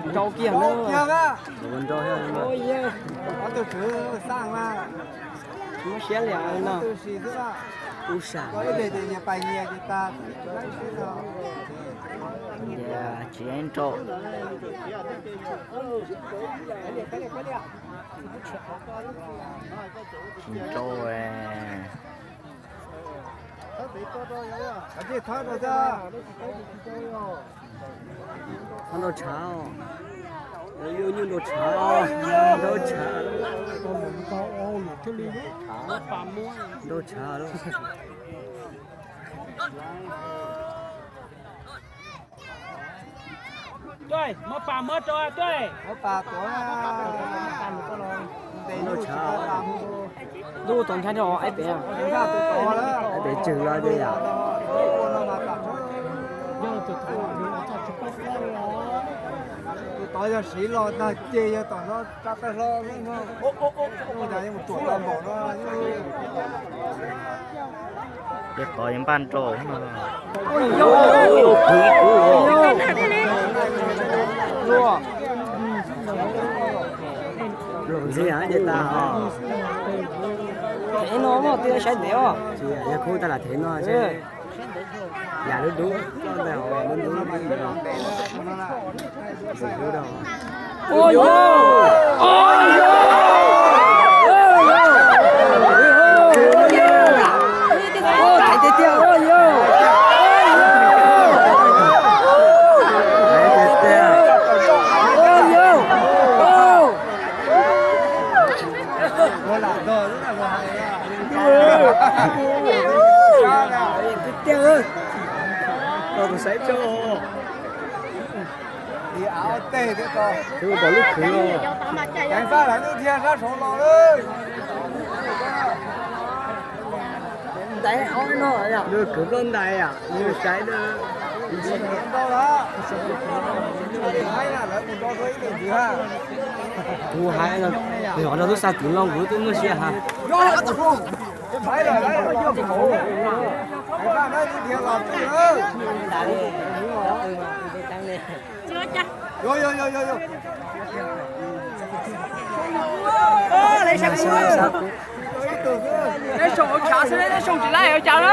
Nrau kiag na. Ua nrau thiab. Ob tug tswv xaj mas. Muab siab liam no. Ub sam. Tsis nrau. Tsis nrau. Thov nrau tshav os. Yuav nyuj nrau tshav, nrau tshav. Nrau tshav. Tuaj, muab pas muab rau tuaj. Muab pas tuaj. Nrau tshav. Lub tau ntshab rau ib pem. Ib pem tswg los ces yam. Tus tod yog siv los tag ces yog tom no tsa tawg hlo. Ces qhov yeej npaj nrau no. Luag ntxhi ces tas os. Thev no muaj twg saib ntev os. Yog khub tag lam thev no. Yam dub dub, ntawm hauv dub dub. Ua yau! Ua yau! Ua yau! Ua yau! Ua yau! Ua yau! Ua yau! Ua yau! Ua yau! Tiag tiag. Tus saib tso. Tus pom lub khwv los. Tab lawv tus dhia sab saud los lawm. Ntais ob no yom. Nws khwv nplooj ntais yom, nws saib na. Kuv hais no, yog no lub xab tim loj kuv twb muaj siab ha. Lawv sau hauv tshav xwb, lawv sau tsis laib ua cas na.